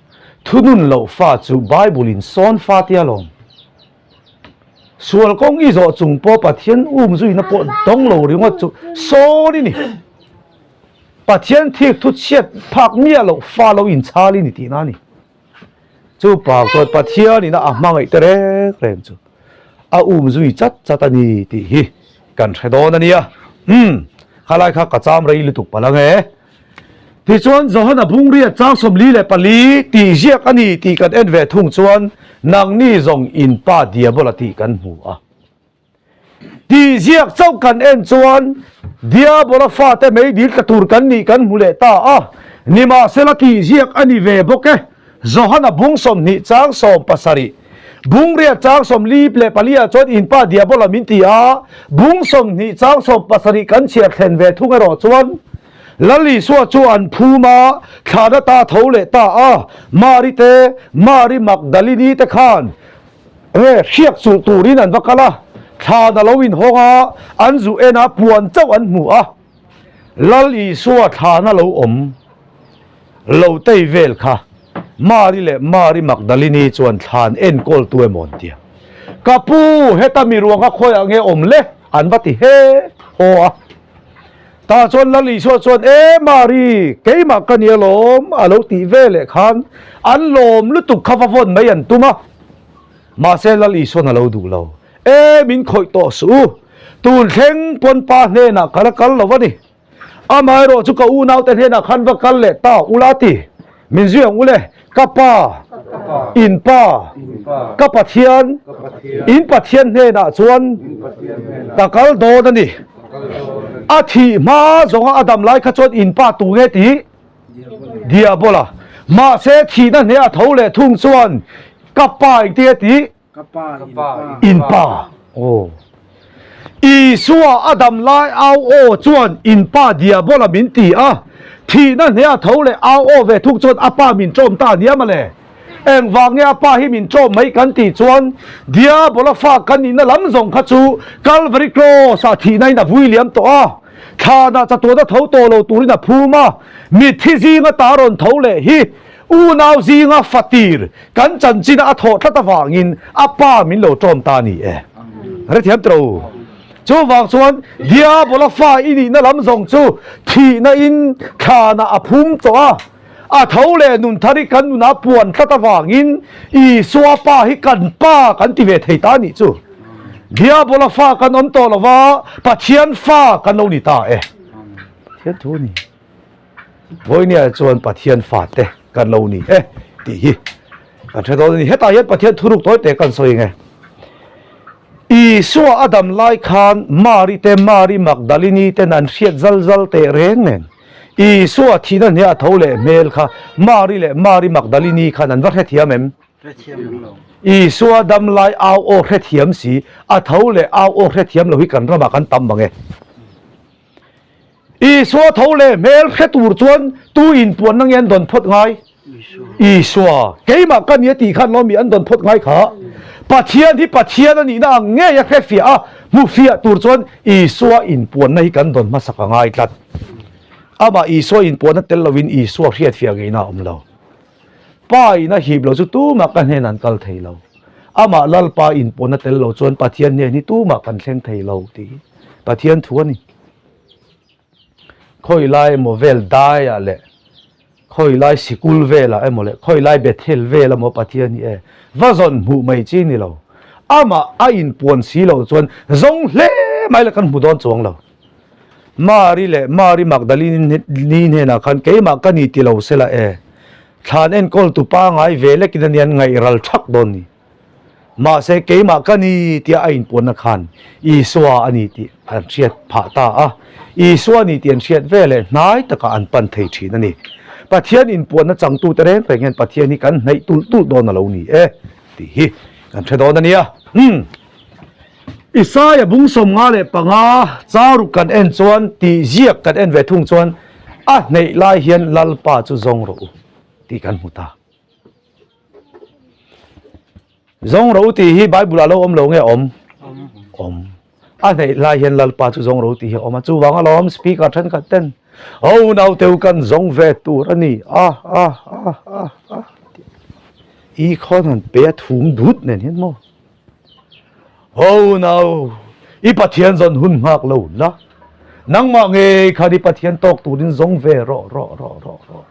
S1: thunun loh fa chu Bible in sawn fa tia lawm. Sual kawng i zawh chung pawh Pathian um zuina pawh dawng lo ringawt chu sawn i ni. Pathian thik thu chhiat phak miah loh fa lo inchhal i ni tihna a ni. Chu pa chuan Pathianin a hmangaih te reng reng chu a um zui chat chat a ni tih hi kan hre dawn a nia. Umm, khalai kha ka cham rei lutuk palh ang e. Tichuan Johana Bungriat chang 44 tih ziak a ni tih kan en ve thung chuan nangni zawng in pa Diabola tih kan hmu a. Tih ziak chauh kan en chuan Diabola fate mei dil tla tur kan nih kan hmu leh ta a, nimahsela tih ziak a ni ve bawk e. Johana bung 20 chang 17, bung riat chang 44 ah chuan in pa Diabola min ti a, bung 20 chang 17 kan chhiar thlen ve thung erawh chuan Lal Isua chu an phum a, thlana ta tho leh ta a, Mari te, Mari Magdalini te khan He hriak chulh turin an va kal a, thlan a lo inhawng a, an zu en a, puan chauh an hmu a. Lal Isua thlan a lo awm lo tei vel kha Mari leh Mari Magdalini chuan thlan enkawl tu emaw an ti a. Ka pu, heta mi ruang kha khawiah nge awm le? an va ti he haw a. Tah chuan Lal Isua chuan, E Mari, keimah ka ni alawm a lo tih ve leh khan an lawm lutuk kha va vawn mai an tum a. Mahse Lal Isuan a lo duh lo. E min khawih tawh suh u, tun thleng pawn pa hnenah ka la kal lo a ni. Amaherawh chu ka unaute hnenah khan va kal leh ta ula ti. Min zui ang ule, ka pa, in pa, ka Pathian, in Pathian hnenah chuan ka kal dawn a ni. A thih hma zawnga a dam lai kha chuan in pa tu nge tih? Diabola. Mahse thihna hneh a tho leh thung chuan ka pa engtin nge tih?
S2: Ka pa, in pa.
S1: In pa. Aw. Isua a dam lai au aw chuan in pa Diabola min ti a. Thihna hneh a tho leh au aw ve thung chuan a pa min ṭawm ta nia mawle. Engvang nge a pa hi min ṭawm mai kan tih chuan Diabola fa kan nihna lam zawng kha chu Calvary Cross ah thihna in a vui liam tawh a. Thlanah chatuan a tho tawh lo turin a phum a. Mitthi zinga ta rawn tho leh hi Unau zinga fatir kan chanchina a thawh tlat avangin a pa min lo ṭawm ta a ni e. Hrethiam tawh u. Chuvang chuan Diabola fa i nihna lam zawng chu thihna in thlanah a phum tawh a, a tho leh nun thar hi kan nunah puan tlat avangin Isua pa hi kan pa kan ti ve thei ta a nih chu. Diabola fa kan awm tawh lova Pathian fa kan lo ni ta e. Pathian thu a ni. Vawinia chuan Pathian fate kan lo ni e tih hi kan hre dawn a ni. Hetah hian Pathian thuruk tawi te kan sawi nge. Isua a dam lai khan Mari te Mari Magdalini ten an hriat zal zal teh reng nen Isua thihna hne a tho leh hmel kha Mari leh Mari Magdalini khan an va hrethiam em? Isua dam lai au aw hrethiam si a tho leh au aw hrethiam lo hi kan ramah kan tam mang e. Isua tho leh hmel hre tur chuan tu inpuanna nge an dawn phawt ngai? Isua. Keimah ka nia tih khan lawmi an dawn phawt ngai kha. Pathian hi Pathian a nihna ang ngei a hre fiah a, hmu fiah tur chuan Isua inpuanna hi kan dawn hmasak a ngai tlat. Amah Isua inpuanna tel lovin Isua hriat fiah ngeihna a awm lo. Pa in a hip lo chu tumah ka hnenah an kal thei lo. Amah Lalpa inpuanna tel lo chuan Pathian hnen hi tumah kan thleng thei lo tih hi Pathian thu a ni. Khawi lai emaw vel daiah leh Khawi lai sikul velah emaw leh khawi lai Bethel vel emaw Pathian hi e va zawn hmuh mai chi ni lo. Amah a inpuan si lo chuan zawng hle mai la kan hmu dawn chuang lo. Mari leh Mari Magdalene ni hnenah khan keimah ka ni ti lo sela e, thlan enkawl tu pangai ve lekin a nia an ngaih ral thak dawn ni. Mahse keimah ka ni tia a inpuanna khan Isua a ni tih an hriat phah ta a, Isua a ni tih an hriat veleh hnai takah an pan thei thin a ni. Pathian inpuanna changtute reng reng hian Pathian hi kan hnaih tulh tulh dawn a lo ni e tih hi kan hre dawn a nia. Umm. Isaia bung 55 charuk kan en chuan tih ziak kan en ve thung chuan a hneih lai hian Lalpa chu zawng rawh u tih kan hmu ta. Zawng rawh u tih hi Bible ah lo awm lo nge awm? Awm. A hneih lai hian Lalpa chu zawng rawh u tih hi a awm a, chuvang alawm speaker thenkhat ten Ho naute u kan zawng ve tur a ni a a a a a i khawn han pe a thum dut nen hian maw? Ho nau, i Pathian zawn hun nghak lo la, nangmah ngei khan i Pathian tawk turin zawng ve rawh rawh rawh rawh rawh rawh.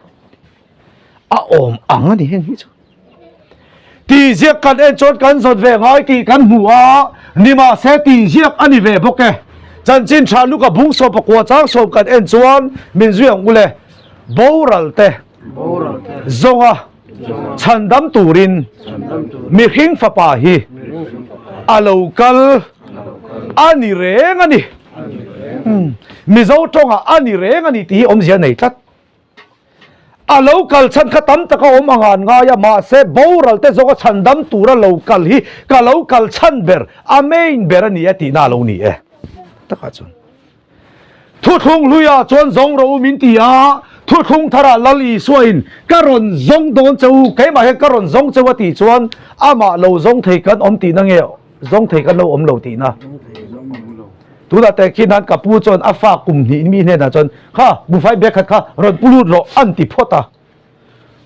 S1: A awm ang a ni heng hi chu. Tih ziak kan en chuan kan zawt ve ngai tih kan hmu a, nimahse tih ziak a ni ve bawk e. Chanchin tha Luka bung 19 chang sawm kan en chuan min zui ang u le, boral te zawnga chhandam turin mihring fapa hi a lo kal a ni reng a ni. Mizo tawngah a ni reng a ni tih hi awmzia nei tlat. A lo kal chhan kha tam tak a awm ang a an ngai a, mahse boral te zawnga chhandam tura lo kal hi ka lo kal chhan ber, a main ber a ni e tihna a lo ni e. Takah chuan Thuthlung hluiah chuan zawng rawh u min ti a, Thuthlung tharah Lal Isuain ka rawn zawng dawn che u, keimah hian ka rawn zawng che u a tih chuan amah lo zawng thei kan awm tihna nge zawng thei kan lo awm lo tihna? Tunah teh khi nan ka pu chuan a fa kum hnih mi hnenah chuan kha buhfai bag khat kha rawn pu lut rawh an ti phawt a.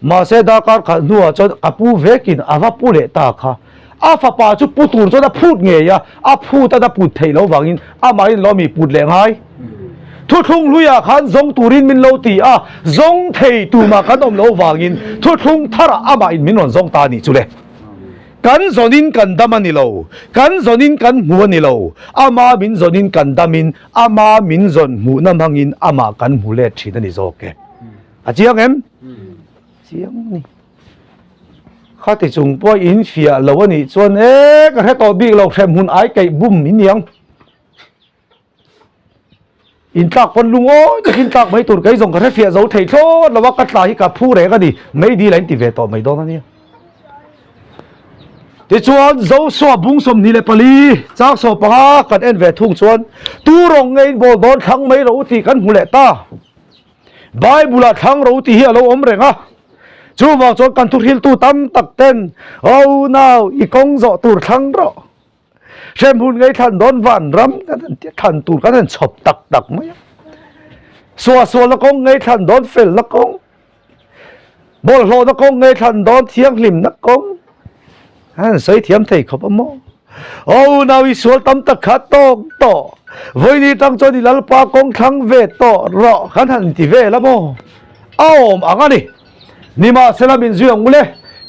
S1: Mahse darkar khat hnuah chuan ka pu vekin a va pu leh ta kha. A fapa chu pu tur chuan a phut ngei a, a phut a na put theih loh vangin amahin lo mi put leh ngai. Thuthlung hluiah khan zawng turin min lo ti a, zawng thei tumah kan awm loh vangin thuthlung tharah amahin min rawn zawng ta a nih chu le. Kan zawnin kan dam a ni lo, kan zawnin kan hmu a ni lo, ama min zawnin kan damin ama min zawn hmuhna hmangin amah kan hmu let thin a ni zawk e. A chiang em? Chiang ni. Khati chung pawh in fiah lo a nih chuan e ka hre tawh bik lo hrem hun ai keih bum in niang. In tlak pawn lungawi takin tlak mai tur kei zawng ka hre fiah zo thei thlawt lo a ka tla hi ka phu reng a ni mei dil a in ti ve tawh mai dawn a nia. Tichuan Joshua bung 24 chang 15 kan en ve thung chuan tu rawng nge in bawl dawn thlang mai rawh u tih kan hmu leh ta. Bible ah thlang ro tih hi a lo awm reng a, chuvang chuan kan thuhriltu tam tak ten Aw nau i kawng zawh tur thlang rawh, hremhmun ngei thlan dawn van ram kan han tia thlan tur kan han chhawp tak tak mai a, suahsualna kawng ngei thlan dawn felna kawng, bawlhhlawhna kawng ngei thlan dawn thianghlimna kawng an sawi thiam thei khawp a maw? Aw unau i sual tam tak kha tawk tawh, vawiini tang chuan i Lalpa kawng thlang ve tawh rawh kan han ti vel a maw? A awm ang a ni. Nimahsela min zui ang u le,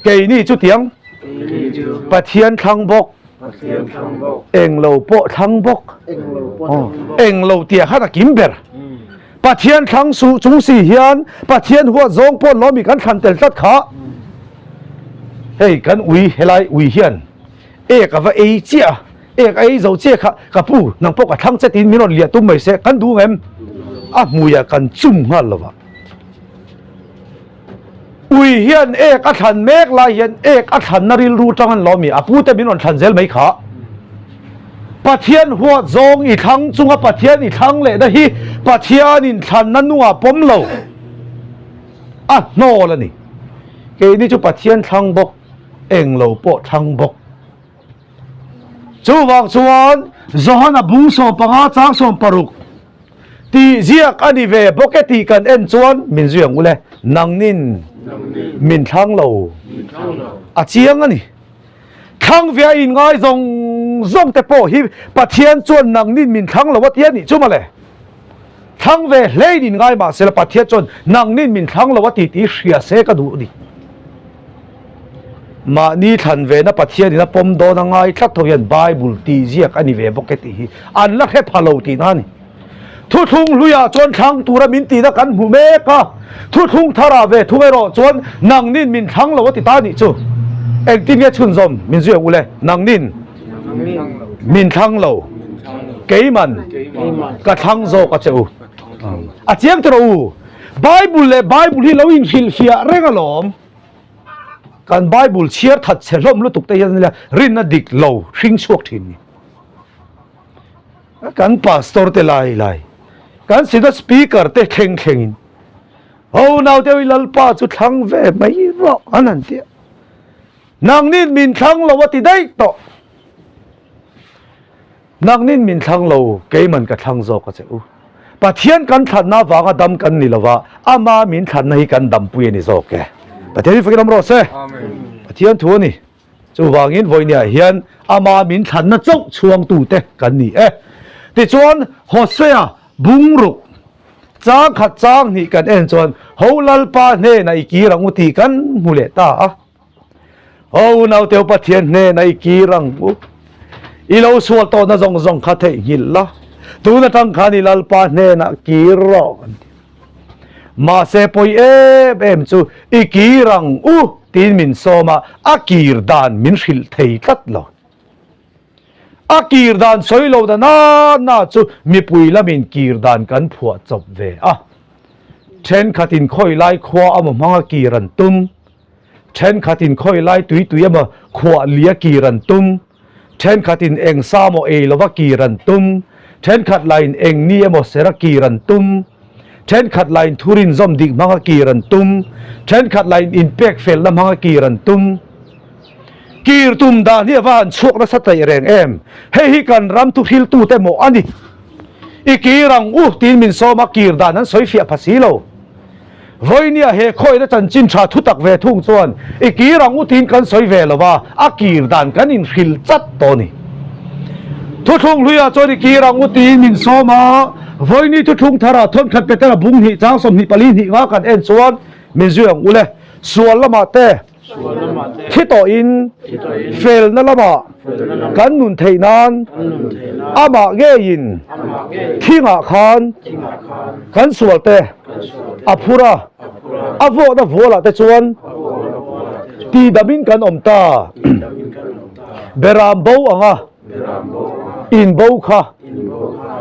S1: keini chutiang Pathian thlang bawk, englo pawh thlang bawk, englo tih ah khan a kim ber. Pathian thlang suh chung si hian Pathian huat zawng pawn lawmi kan thlan tel tlat kha. Hei kan ui helai ui hian ek a va ei chiah a, ek a ei zo chiah kha ka pu nang pawh ka thlang che tiin min rawn liah tum mai se kan duh ngem? A hmuiah kan chum nghal lo va. Ui hian ek a thlan mek lai hian ek a thlanna rilru tang an lawm i a pute min rawn thlan zel mai kha. Pathian huat zawng i thlang chunga Pathian i thlang lehna hi Pathianin thlanna nungah pawm lo a hnawl a ni. Keini chu Pathian thlang bawk, englo pawh thlang bawk. Chuvang chuan Johana bung 15 chang 16 tih ziak a ni ve bawk e tih kan en chuan min zui ang u le, nangnin min thlang lo a chiang a ni. Thlang ve a inngai zawng zawng te pawh hi Pathian chuan nangnin min thlang lo a ti a nih chu mawle. Thlang ve hlein in ngai mah sela Pathian chuan nangnin min thlang lo a ti tih hria se ka duh a ni. Mahni thlan vena Pathianin a pawm dawn a ngai tlat tho hian Bible tih ziak a ni ve bawk e tih hi an la hre pha lo tihna a ni. Thuthlung hluiah chuan thlang tura min tihna kan hmu mek a, thuthlung tharah ve thung erawh chuan nangnin min thlang lo a ti ta nih chu. Engtin nge chhunzawm min zui ang u le? Nangnin min thlang lo, keiman ka thlang zawk a che u. A chiang tawh rawh u. Bible leh Bible hi lo inhrilhfiah reng alawm. Kan Bible chhiar that chhe hlawm lutuk te hian nia rinna dik lo hring chhuak thin ni. Kan pastor te lai lai, kan synod speaker te thleng thlengin ho naute ui Lalpa chu thlang ve mai rawh an han ti a. Nangnin min thlang lo a ti daih tawh. Nangnin min thlang lo, keiman ka thlang zawk a che u. Pathian kan thlanna avanga dam kan ni lova, ama min thlanna hi kan dampui a ni zawk e. Pathian hi fakin awm rawh se. Pathian thu a ni. Chuvangin vawinia hian ama min thlanna chauh chhuangtute kan ni e. Tichuan, Hosea bungruk chang khat chang hnih kan en chuan Ho Lalpa hnenah i kir ang u tih kan hmu leh ta a. Aw nauteu Pathian hnenah i kir ang u. I lo sual tawhna zawng zawng kha theihnghilh la, tun atang khan i Lalpa hnenah kir rawh kan ti. Mahse pawi em em chu i kir ang u tiin min sawm a, a kir dan min hrilh thei tlat lo. A kir dan sawi lo na na na chu mipui lamin kir dan kan phuah chawp ve a. Thenkhatin khawi lai khua amaw hmanga kir an tum. Thenkhatin khawi lai tui tui emaw khuah lia kir an tum. Thenkhatin eng sa maw ei lova kir an tum. Thenkhat lain eng ni emaw sera kir an tum. Thenkhat lain thurin zawm dik hmanga kir an tum. Thenkhat lain inpek felna hmanga kir an tum. Kir tum dan hi a va han chhuak nasa taih reng em? Hei hi kan ram thuhriltute mawh a ni. I kir ang u tiin min sawm a, kir dan an sawi fiah pha si lo. Vawinia he khawina chanchin tha thutak ve thung chuan i kir ang u tiin kan sawi ve lo va, a kir dan kan inhrilh chat tawh a ni. Thuthlung hluiah chuan i kir ang u tiin min sawm a, vawiini thuthlung tharah thawnkhat Petera bung hnih chang 24 hnih nga kan en chuan min zui ang u le, sual lamah te, Thi tawhin felna lamah kan nun theih nan amah ngeiin thingah khan kan sualte a phur a, a vawhna vualah te chuan tihdamin kan awm ta. Beram bo anga inbo kha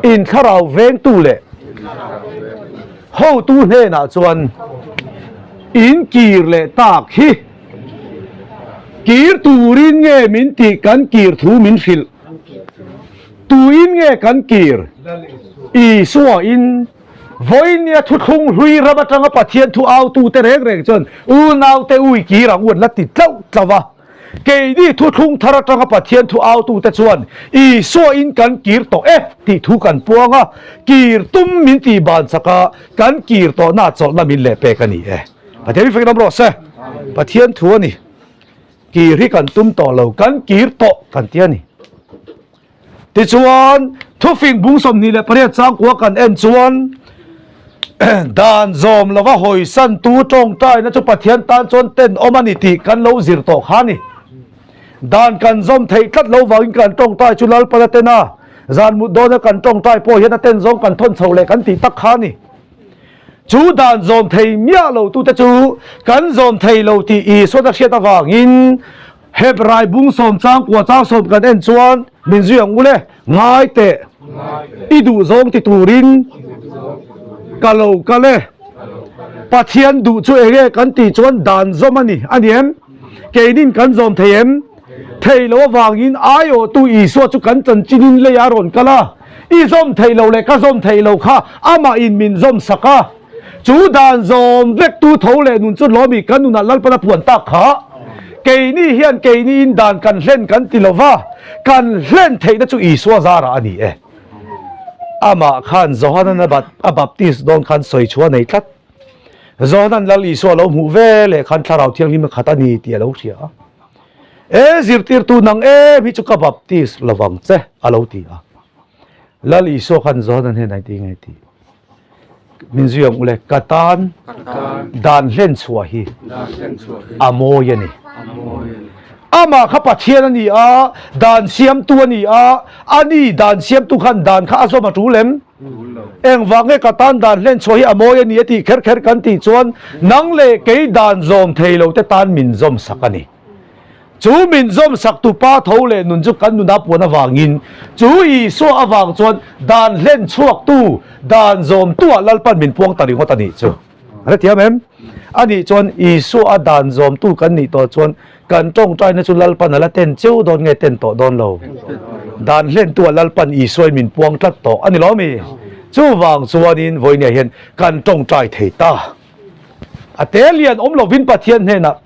S1: in thlarau vengtu leh Hotu hnenah chuan in kir leh tak hi kir turin nge min tih kan kir thu min hrilh? Tuin nge kan kir? Isua in vawinia thuthlung hlui ram atanga Pathian thu autute reng reng chuan unaute ui kir ang u an la ti tlauh tlauh a. Keini thuthlung thar atanga Pathian thu autute chuan Isua in kan kir tawh e tih thu kan puang a, kir tum min tih ban chak a, kan kir tawhna chawlhna min leh pek a ni e. Pathian hi fakin awm rawh se. Pathian thu a ni. Kir hi kan tum tawh lo, kan kir tawh kan ti a ni. Tichuan, thufing bung 28 changkua kan en chuan dan zawm lova hawisantu tawngtaina chu Pathian tan chuan tenawm a ni tih kan lo zir tawh kha a ni. Dan kan zawm theih tlat lo vangin kan tawngtai chu Lalpan a ten a, zan mut dawna kan tawngtai pawh hian a ten zawng kan thawn chho leh kan tih tak kha a ni. Chu dan zawm thei miah lo tute chu kan zawm thei lo tih Isuan a hriat avangin Hebrai bung sawm chang kua chang sawm kan en chuan min zui ang u le, ngai teh, i duh zawng ti turin ka lo kal e. Pathian duh chu eng nge kan tih chuan dan zawm a ni, a ni em? Keinin kan zawm thei em? Thei lo avangin aiawhtu Isua chu kan chanchinin lei a rawn kal a, i zawm thei lo leh ka zawm thei lo kha amahin min zawm sak a. Chu dan zawm vek tu tho leh nun chu lawmi kan nunah Lalpan a puan tak kha. Keini hian keiniin dan kan hlen kan ti lo va, kan hlen theihna chu Isua zarah a ni e. Amah khan Johanan a baptist dawn khan sawi chhuah a nei tlat. Johanan Lal Isua a lo hmuh ve leh khan Thlarau Thianghlim a khat a ni tih a lo hria a. E zirtirtu nang em hi chu ka baptist lovang che a lo ti a. Lal Isua khan Johanan hnenah engtin nge a ti? Min zui ang ule, ka tan dan hlen chhuah hi a mawi a ni. Amah kha Pathian a ni a, dan siamtu a ni a, ani dan siamtu khan dan kha a zawm a tul em? Engvang nge ka tan dan hlen chhuah hi a mawi a ni a tih kher kher kan tih chuan nang leh kei dan zawm thei lo te tan min zawm sak a ni. Chu min zawm sak tu pa tho leh nun chu kan nuna puan avangin chu Isua avang chuan dan hlen chhuak tu, dan zawm tu ah Lalpan min puang ta ringawt a nih chu. A hrethiam em? A nih chuan Isua a dan zawm tu kan nih tawh chuan kan tawngtaina chu Lalpan a la ten cheu dawn nge ten tawh dawn lo? Dan hlen tu ah Lalpan Isua in min puang tlat tawh a ni lo mi? Chuvang chuanin vawinia hian kan tawngtai thei ta. A te lian awm lovin Pathian hnenah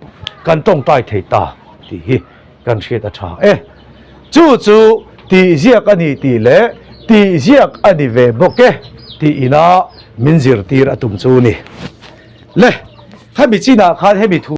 S1: kan tawngtai thei ta tih hi kan hriat a tha e. Chu chu tih ziak a ni tih leh tih ziak a ni ve bawk e tih ina min zirtir a tum chu ni. Le, khami chinah khan hemi thu.